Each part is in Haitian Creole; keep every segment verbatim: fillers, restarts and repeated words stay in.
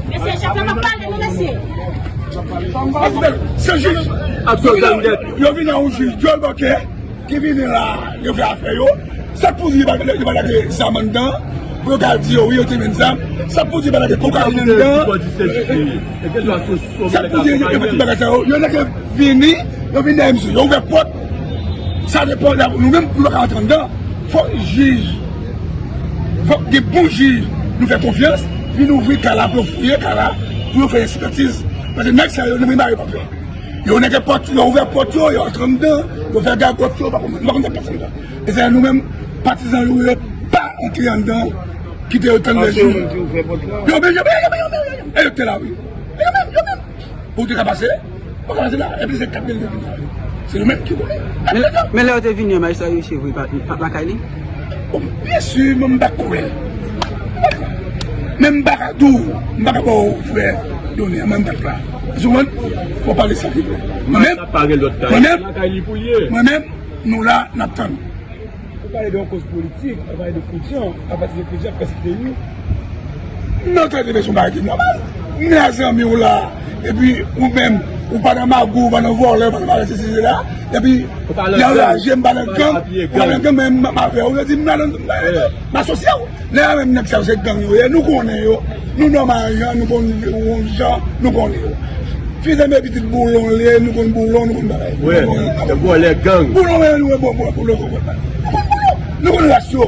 Mesye, chèf la pa pale, non, mesye. Se jij. Yo vin, yo vin nan yon jij dyòl bòkè ki vini la, yo fè afè yo. Sa k pou di yo pa, yo pa lage zam anndan? Pou yo ka di yo, wi, yo te jwenn zam. Sa k pou di yo pa lage kokayin anndan? Sa k pou di yo, yo fè tout bagay sa yo? Yo nèk vini, yo vin dèyè misye, yo ouvè pòt. Sa depann, nou menm, nou pa ka rantre anndan. Fòk jij, fòk gen bon jij nou fè konfyans, vin ouvri kay la, pou yo fouye kay la, pou yo fè ekspètiz. Paske nèg sa yo, nou menm, yo pa fè. Yo nèg pòt, yo ouvè pòt yo, yo antre anndan, yo fè gagòt yo, pa konn, nou pa konn sa k pase anndan. E se nou menm, patizan yo, yo pa antre anndan, kite yo tann lè jou. Yo, men, yo, men, yo, men, yo, men, yo, men, e yo te la, wi. E yo menm, yo menm. Pou te ka pase, ou ka pase la, epi se kat mil de vin la. Se nou menm ki konnen. Men, men lè yo te vini an, majistra yo reyisi vre pa, pa lakay li? Bon, byen si, men m pa kwè. Men m pa ka di w, m pa ka ba w vrè done, men m pa t la. Ou konprann? Fò pale sa ki vre. Mwen menm, mwen menm, mwen menm, nou la, n ap tann. Ou pale de yon koz politik, ou pale de Fredjan, apati de Fredjan, pèsekite yo. Non, tande, men se yon bagay ki nòmal. Men a zanmi w la, epi ou menm, ou pa nan magou, ou pa nan vòlè, ou pa nan bagay sesi sela, epi lè w raje, m pa nan gang, ou pa nan gang, men m, m avè w, yo di m pa nan, m asosye w. Lè a menm nèg sa yo se gang yo ye, nou konnen yo. Nou nòm a jan, nou konn yon jan, nou konnen yo. Fizeme pitit boulon li ye, nou konn boulon, nou konn bagay. Wi, se vòlè gang. Boulon, men nou bon, bon, boulon, bon, bon. Nou konn boulon, nou konn ras yo.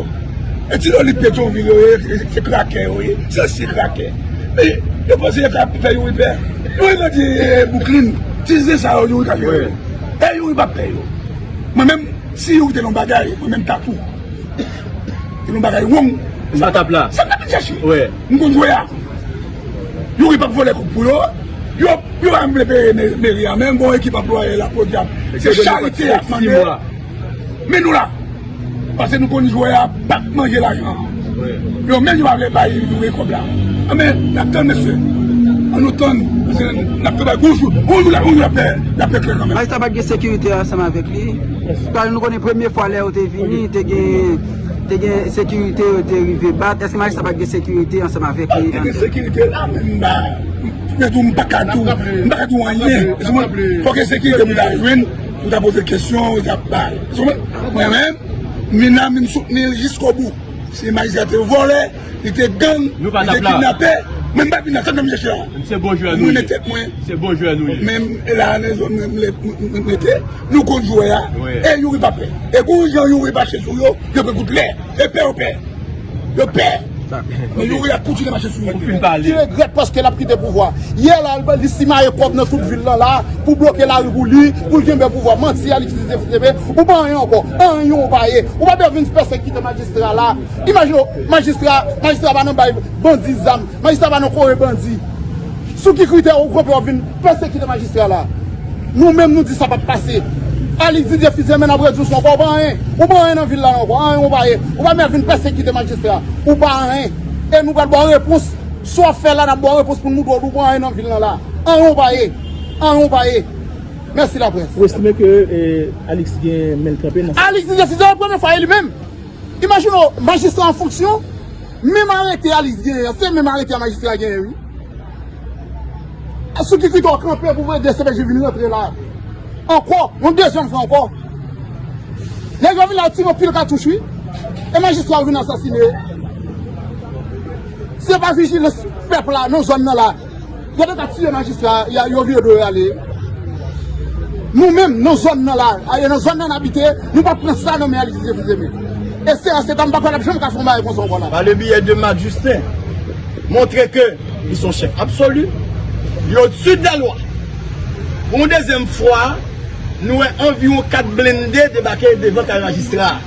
E ti loli Petyonvil yo ye, se krakè yo ye, se ansyen krakè. Men yo panse yo ka fè Youri pè. Youri grandi, e, Bouklin, ti zen sa yo, Youri ka jere yo. E Youri pa pè yo. Mwen menm, si Youri te nan bagay, mwen menm tatou. Se yon bagay wrong. Sa t ap la. Sa t ap vin chèche. Wi. M konn jwe a. Youri p ap vòlè kòb pou yo. Yo, yo pa vle peye me-, meri a, men gon ekip anplwaye la, podyab. Se charite y ap mande. Men nou la. Paske nou konn jwe a, p ap manje lajan. Wi. Yo menm yo pa vle bay Youri kòb la. Anben, n ap tann, mesye. Ann nou tann. Paske n ap travay. Yon jou, yon jou la, yon jou l ap fè, l ap fè klè kanmenm. Majistra pa t gen sekirite ansanm avèk li. Paske nou konnen premye fwa lè yo te vini, te gen, te gen sekirite yo te rive bat. Èske majistra pa t gen sekirite ansanm avèk li? Te gen sekirite la, men m pa, m pa ka di w, m pa ka di w anyen. Fòk gen sekirite pou ta jwenn, pou ta poze kesyon, pou ta bay. Mwen menm, m vin la, m vin soutni l jiskobou. Si majistra te vòlè, li te gang, li te kidnapè, mwen m pa t vin la, sa k fè m chèche la. M renmen tèt mwen. Men la, nan zòn mwen, m rete, nou konn jwe a. E Youri pa pè. E gon jan Youri mache sou yo, yo pran kout lè. E pè yo pè. Yo pè. Men Youri ap kontinye mache sou yo. Li regrèt paske l ap kite pouvwa. Yè la, li simaye kòb nan tout vil lan la pou bloke lari pou li, pou l kenbe pouvwa. Manti, Alix Didier Fils-Aimé, ou pa anyen ankò. Anyen ou pa ye. Ou pa dwe vin pèsekite majistra la. Imajine w, majistra, majistra pa nan bay bandi zam. Majistra pa nan kore bandi. Sou ki kritè ou kanpe w ap vin pèsekite majistra la? Nou menm nou di sa p ap pase. Alix Didier Fils-Aimé, n ap redi w, ou pa anyen. Ou pa anyen nan vil la ankò. Anyen ou pa ye. Ou pa mèt vin pèsekite majistra. Ou pa anyen. E nou pral ba w repons. Sa w ap fè la, n ap ba w repons pou n montre w ou pa anyen nan vil lan la. Anyen ou pa ye. Anyen ou pa ye. Mèsi laprès. Ou estime ke, eh, Alix gen men l kanpe nan sa? Alix Didier Fils-Aimé, premye fwa e li menm. Imajine w, majistra an fonksyon, menm arete Alix genyen an, se menm arete a majistra genyen, wi. Sou ki kritè w kanpe pou D C P J vin rantre la ankò, yon dezyèm fwa ankò? Nèg yo vin la, yo tire anpil katouch, wi. E majistra yo vin asasine. Se pa vijilans pèp la nan zòn nan la. Yo te ka tiye majistra, yo vire do yo ale. Nou menm, nan zòn nan la, a, nan zòn nan n abite, nou p ap pran sa nan men Alix Didier Fils-Aimé. E se, se ta m pa kwè n ap janm ka fè yon bagay konsa ankò la. Par le biais de Marc Justin, montre ke li se yon chèf absoli, li au-dessus de la loi. Pou yon dezyèm fwa, nou wè anviwon kat blende debake devan kay majistra a,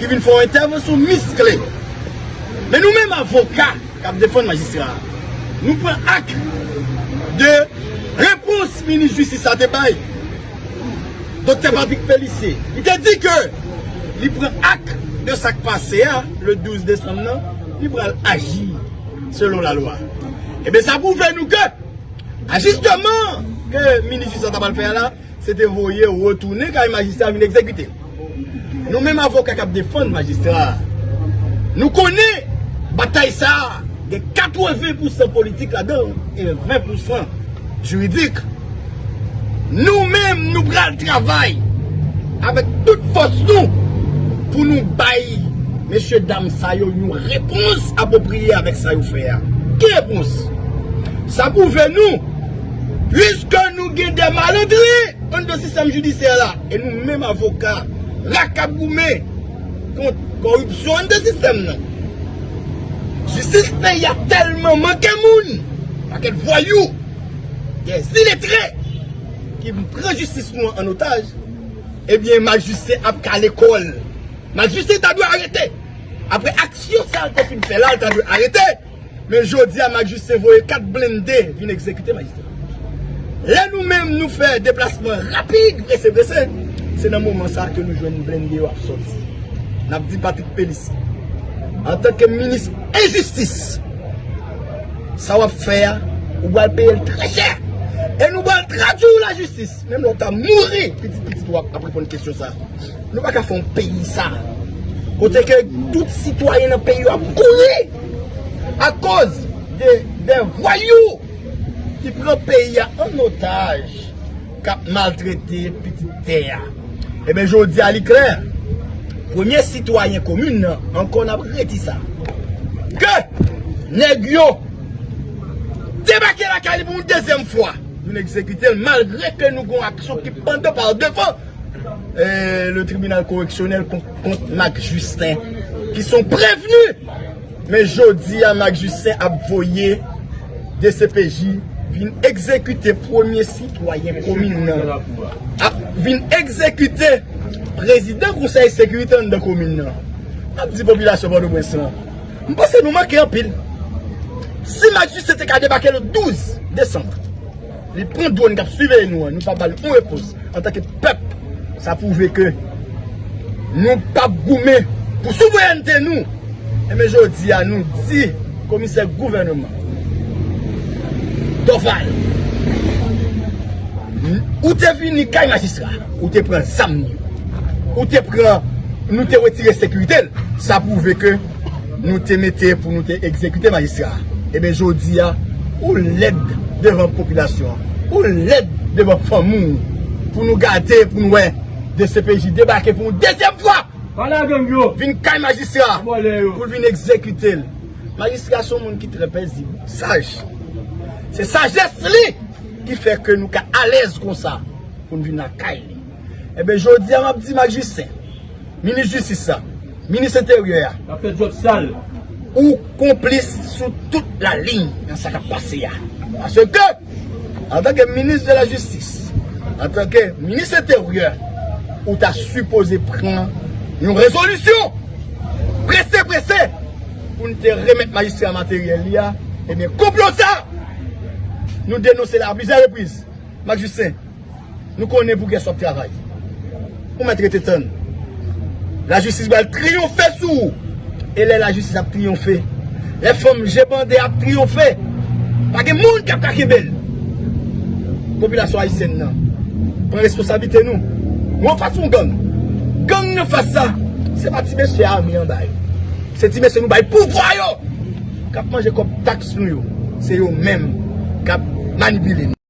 ki vin fè yon entèvansyon miskle. Men nou menm avoka k ap defann majistra a, nou pran ak de repons minis jistis la te bay, Doktè Patrick Pélissier. Li te di ke li pran ak de sa k pase a, le douz desanm nan, li pral aji selon lalwa. Ebyen, sa pwouve nou ke ajisteman ke minis jistis la ta pral fè a la, se te voye retounen kay majistra vin egzekite l. Nou menm avoka k ap defann majistra a, nou konnen Batay sa a gen katreven pousan politik ladan l e ven pousan jiridik. Nou menm, nou pral travay avèk tout fòs nou pou nou bay mesye dam sa yo yon repons apwopriye avèk sa yo fè a. Ki repons? Sa pwouve nou, piske nou gen de malandren anndan sistèm jidisyè la, e nou menm avoka la k ap goumen kont kòripsyon anndan sistèm nan. Jistis peyi a tèlman manke moun, pakèt vwayou, dèziletre ki pran jistis nou an an otaj, ebyen, Mak Jisten ap kale kò l. Mak Jisten ta dwe arete. Apre aksyon sa l te fin fè la, l ta dwe arete. Men jodi a, Mak Jisten voye kat blende vin egzekite majistra. Lè nou menm nou fè deplasman rapid, prese, prese, se nan moman sa a ke nou jwenn blende yo ap sòti. N ap di Patrick Pélisson, antanke minis enjistis, sa w ap fè a, ou pral peye l trè chè. E nou pral tradui w lajistis. Menm lè w ta mouri, pitit pitit w ap, ap reponn kesyon sa a. Nou pa ka fè yon peyi sa kote ke tout sitwayen nan peyi yo ap kouri akoz de, de vwayou ki pran peyi a an otaj, k ap maltrete pitit tè a. Ebyen, jodi a, li klè. Premye sitwayen komin nan, ankò n ap redi sa, ke nèg yo debake lakay li pou yon dezyèm fwa, vin egzekite l, malgre ke nou gen yon aksyon ki pandan pa devan eh, le tribinal koreksyonèl kont, kont Mak Jisten, ki se yon prevni. Men jodi a, Mak Jisten ap voye D C P J vin egzekite premye sitwayen komin nan. Ap vin egzekite prezidan konsèy sekirite anndan komin nan. M ap di popilasyon Pòtoprens lan, m panse nou manke anpil. Si Mak Jisten te ka debake le douz desanm, li pran dwòn k ap siveye nou an, nou pa ba l yon repons. Antanke pèp, sa pwouve ke nou p ap goumen pou souvrènte nou. Ebyen, jodi a, nou di komisè gouvènman, Dorval, ou te vini kay majistra, ou te pran zam li, ou te pran, nou te retire sekirite l. Sa pwouve ke nou te mete pou nou te egzekite majistra a. Ebyen, jodi a, ou lèd devan popilasyon an, ou lèd devan fanmi w, pou nou gade, pou nou wè D C P J debake pou yon dezyèm fwa. Pale a gang yo. Vin kay majistra a pou l vin egzekite l. Majistra se yon moun ki trè pezib, saj. Se sajès li ki fè ke nou ka alèz konsa pou n vin lakay li. Ebyen, jodi a, m ap di Mak Jisten, minis jistis la, minis enteryè a, n ap fè djòb sal. Ou konplis sou tout laliny nan sa k ap pase a. Paske, antanke minis de la jistis, antanke minis enteryè, ou ta sipoze pran yon rezolisyon prese, prese, pou n te remèt majistra materyèl li a. Ebyen, konplo sa, nou denonse l a plizyè repriz. Mak Jisten, nou konnen pou kiyès w ap travay. Ou mèt rete tann. Lajistis pral triyonfe sou ou. E lè lajistis ap triyonfe, lè fanm je bande ap triyonfe, pa gen moun k ap ka kenbe l. Popilasyon ayisyèn nan, pran responsablite nou. Nou anfas yon gang. Gang nan fas sa, se pa ti mesye ame anba yo. Se ti mesye nou bay pouvwa yo, k ap manje kòb taks nou yo. Se yo menm k ap manipile nou.